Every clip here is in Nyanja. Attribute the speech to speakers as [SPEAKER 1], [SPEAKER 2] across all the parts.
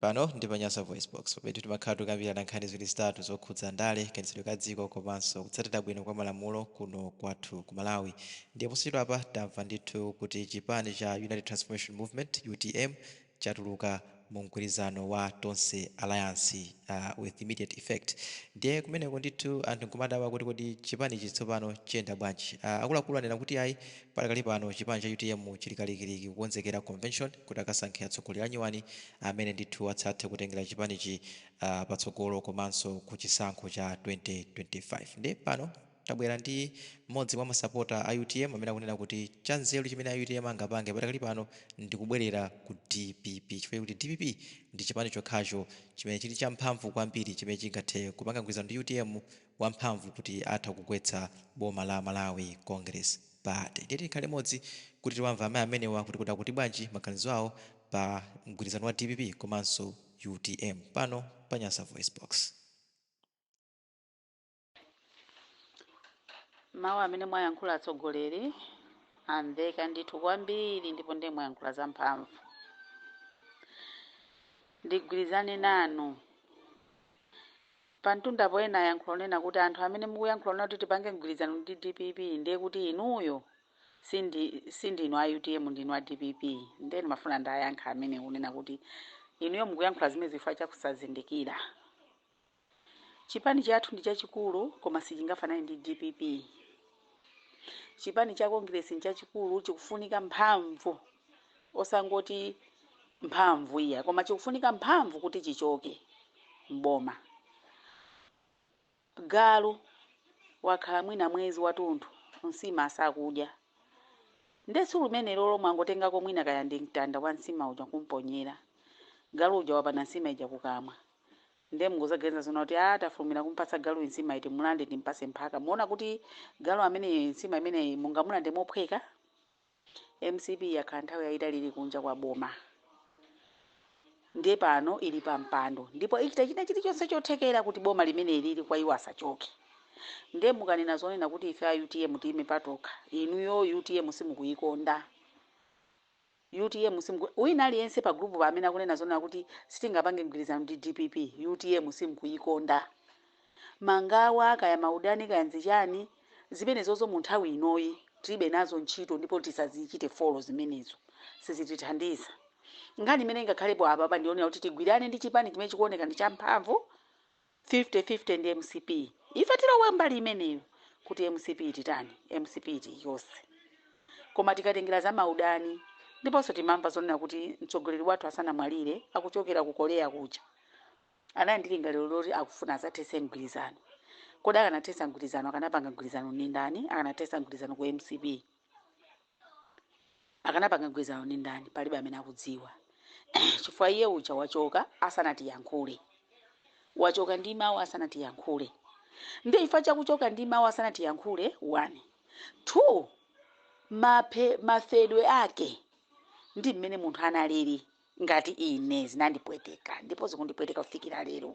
[SPEAKER 1] Pano ndi pa Nyasa VoiceBox, pamene timakhala tikukambirana nkhani ziwiri zitatu zokhudza ndale, kayendetsedwe ka dziko komanso kutsatira bwino kwa malamulo kuno kwathu ku Malawi. Ndiye posachedwapa tamva ndithu kuti chipani cha United Transformation Movement, UTM, chatuluka mu mgwirizano wa Tonse Alliance with immediate effect. Ndiye kumeneko ndithu anthu nkumadabwa kuti kodi chipanichi tsopano chiyenda bwanji? Akuluakulu anena kuti ayi, padakali pano chipani cha UTM chili kalikiliki kukonzekera convention kuti akasankhe atsogoleri anyuwani amene ndithu adzathe kutengera chipanichi patsogolo komanso ku chisankho cha 2025. Ndiye pano tabwera ndi mmodzi mwa masapota a UTM amene akunena kuti chanzeru chimene a UTM angapange padakali pano ndi kubwerera ku DPP chifukwa kuti DPP ndi chipani chokhacho chimene chili champhamvu kwambiri chimene chingathe kupanga mgwirizano ndi UTM wamphamvu kuti atha kugwetsa boma la Malawi Congress Party. Ndiye tikhale limodzi kuti tiwamve amayi amenewa kuti kodi akuti bwanji maganizo awo pa mgwirizano wa DPP komanso UTM pano pa Nyasa VoiceBox.
[SPEAKER 2] Mawu amene mwayankhula atsogoleri amveka ndithu kwambiri ndipo ndiye mwayankhula zamphamvu. Ndigwirizane nanu. Pamtundapo ena ayankhula onena kuti anthu amene mukuyankhula onena kuti tipange mgwirizano ndi DPP ndiye kuti inuyo sindinu a UTM, ndinu a DPP. Ndiye ndimafuna ndayankha amene kunena kuti inuyo mukuyankhula zimene chifukwa chakusazindikira. Chipani chathu ndi chachikulu koma sichingafanane ndi DPP. Chipani cha Congress nchachikulu, chikufunika mphamvu, osangoti mphamvu iya, koma chikufunika mphamvu kuti chichoke mboma. Galu wakhala mwina mwezi watunthu nsima asakudya, nde tsiku limenelo mwangotengako mwina kaya ndi mtanda wa nsima uja kumponyera galu uja, wapana nsima ija kukamwa. Ndiye mukuzaganiza zona kuti ah, tafulumira kumpatsa galu nsima iti mulande timpase mphaka. Muona kuti galu amene nsima imeneyi mungamulande mophweka? MCP yakhala nthawi yayitali ili kunja kwa boma, ndiye pano ili pa mpando ndipo ichita china chilichonse chothekera kuti boma limene lili kwa iwo asachoke. Ndiye mukanena zonena kuti ife a UTM tiyime patokha, inuyo UTM simukuyikonda. UTM simku wina aliyense pa group pa amene akunena zonena kuti sitingapange mgwirizano ndi DPP, UTM simkuyikonda. Mangawa kaya maudani kaya nzichani zimenezozo mu nthawi inoyi tilibe nazo ntchito ndipo tisazichite follow zimenezo, sizitithandiza. Nkhani imene ingakhalepo apapa ndionera kuti tigwirane ndi chipani chimene chikuoneka ndi champhamvu 50-50 ndi MCP. Ife tilowe mbali imeneyo kuti MCP titani, MCP tiyose. Koma tikatengera za maudani, ndiponso timamva zonena kuti mtsogoleri wathu asanamwalire akuchokera ku Korea kuja anali ndi lingaliro loti akufuna azathetse mgwirizano. Kodi akanathetsa mgwirizano akanapanga mgwirizano ndi ndani? Akanathetsa mgwirizano ku MCP akanapanga mgwirizano ndi ndani? Palibe amene akudziwa, chifukwa iye uja wachoka asanatiyankhule, wachoka ndi mawu asanatiyankhule. Ndiye chifukwa chakuchoka ndi mawu asanatiyankhule, one, two, mafedwe ake ndi mmene munthu analili, ngati ine zinandipweteka ndipo zikundipweteka kufikira lero.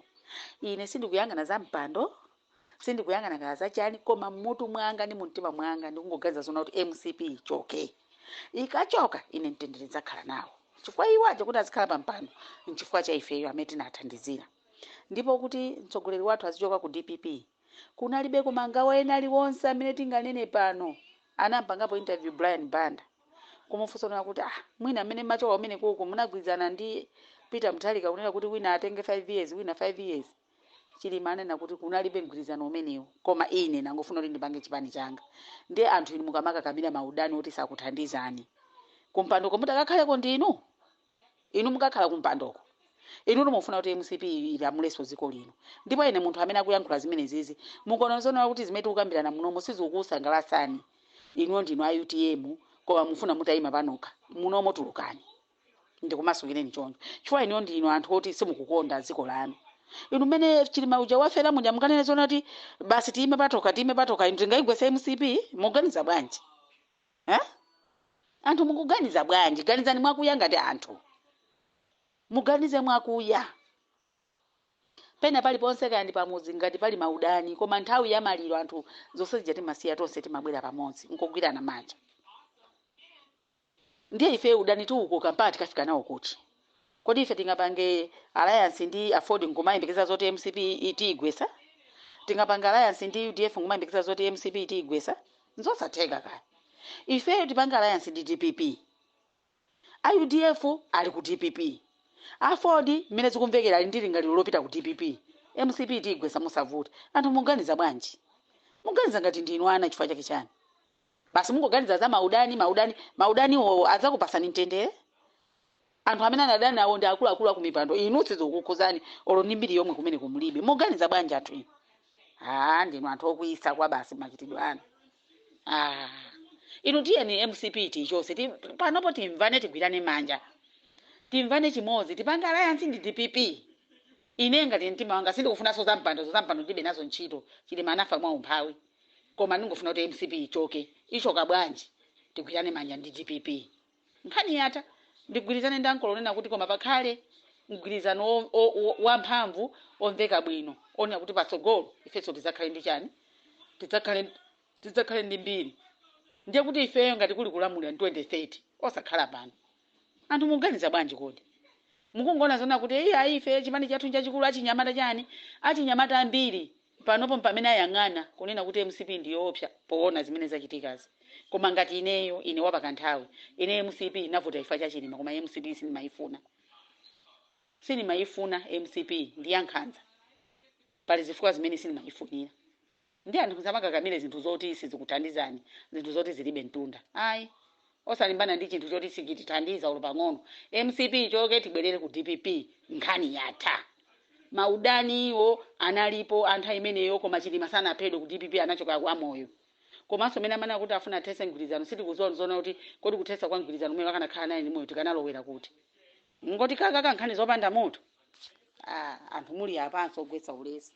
[SPEAKER 2] Ine sindikuyang'ana za mpando, sindikuyang'ana kaya zachani, koma mmutu mwanga ndi mumtima mwanga ndikungoganiza zona kuti MCP ichoke. Ikachoka ine mtendere ndidzakhala nawo, chifukwa iwo aja kuti azikhala pa mpando nchifukwa cha ifeyo amene tinathandizira. Ndipo kuti mtsogoleri wathu azichoka ku DPP kunalibeko mangawa ena aliwonse amene tinganene pano. Anampangapo interview Brian Banda kumufunsa kuti ah, mwina amene machoka kumene kuko munagwirizana ndi Peter Mutharika kunena kuti wina atenge 5 years, wina 5 years. Chilima anena kuti kunalibe mgwirizano umenewu, koma ine nangofuna kuti ndipange chipani changa. Ndiye anthu inu mukamakakamira maudani oti sakuthandizani kumpandoko, mutakakhaleko ndinu, inu mukakhala kumpandoko, inu mufuna kuti MCP ilamulenso dziko lino. Ndipo ine munthu amene akuyankhula zimene zizi, mukuona zoona kuti zimene tikukambirana munomo sizikukusangalatsani, inuyo ndinu a UTM koma mufuna mutayima panokha, munomo tulukani ndikumasukireni choncho, chifukwa inuyo ndinu anthu oti simukukonda dziko lanu. Inu mmene Chilima uja wafera muja mukanene zoona kuti basi tiyime patokha, tiyime patokha, inu tingayigwetse MCP? Mukuganiza bwanji, eh? Anthu mukuganiza bwanji? Ganizani mwakuya ngati anthu, muganize mwakuya. Pena paliponse kaya ndi pamudzi ngati pali maudani, koma nthawi ya maliro anthu zonse zija timasiya, tonse timabwera pamodzi nkugwirana manja. Ndiye ife udani tiukoka mpaka tikafika nawo kuti? Kodi ife tingapange alliance ndi AFORD nkumayembekeza zoti MCP itiigwesa? Tingapanga alliance ndi UDF nkumayembekeza zoti MCP itiigwesa? Nzosatheka kaya. Ifeyo tipanga alliance ndi DPP. A UDF ali ku DPP, AFORD mmene zikumvekera ali ndi lingaliro lopita ku DPP. MCP tigwesa musavuta. Anthu muganiza bwanji? Muganiza ngati ndinu ana chifukwa chake chani? Basi mungoganiza za maudani, maudani, maudaniwo adzakupasani mtendere? Anthu amene anadani nawo ndi akuluakulu akumipando, inu sizikukukhuzani, olo ndi mbiri yomwe kumene kumulibe. Muganiza bwanji anthu inu? Ah, ndinu anthu okwiyitsa kwa basi machitidwe anu. Ah, inu tiyeni MCP tichose. Panopo timvane, tigwirane manja, timvane chimodzi, tipange alliance ndi DPP. Ine ngati mtima wanga sindikufunanso za mpando, za mpando ndilibe nazo ntchito. Chilima anafa mwa umphawi, koma ndingofuna kuti MCP ichoke. Ichoka bwanji? Tigwirane manja ndi DPP, nkhani yatha. Ndigwirizane ndi ankolo onena kuti koma pakhale mgwirizano wamphamvu omveka bwino, onena kuti patsogolo ifenso tidzakhale ndi chani, tidzakhale ndi mbiri. Ndiye kuti ifeyo ngati kuli kulamulira 2030, osakhala pano. Anthu mukuganiza bwanji kodi? Mukungoona zona kuti iya, ife chipani chathu chachikulu, achinyamata chani, achinyamata ambiri panopo pamene ayang'ana kunena kuti MCP ndiyoopsa poona zimene zachitikazi. Koma ngati ineyo, ine wapakanthawi, ine MCP inavuta ifa chachilima, koma MCP sindimayifuna, sindimayifuna MCP, ndi yankhanza. Pali zifukwa zimene sindimayifunira. Ndi anthu musamakakamire zinthu zoti sizikuthandizani, zinthu zoti zilibe mtunda, ayi. Osalimbana ndi chinthu choti sichitithandiza olo pang'ono. MCP choke, tibwerere ku DPP, nkhani yatha. Maudaniwo analipo anthu imeneyo, koma Chilima sanaphedwe ku DPP, anachoka kwa moyo. Komanso mene amanena kuti afuna athese mgwirizano, sitikuziwa zona kuti kodi kuthesa kwa mgwirizano umene akanakhala naye ndi moyo tikanalowera kuti ngoti kakaka nkhani zopanda mutu. Ah, anthu muli apanso ogwetsa ulesi.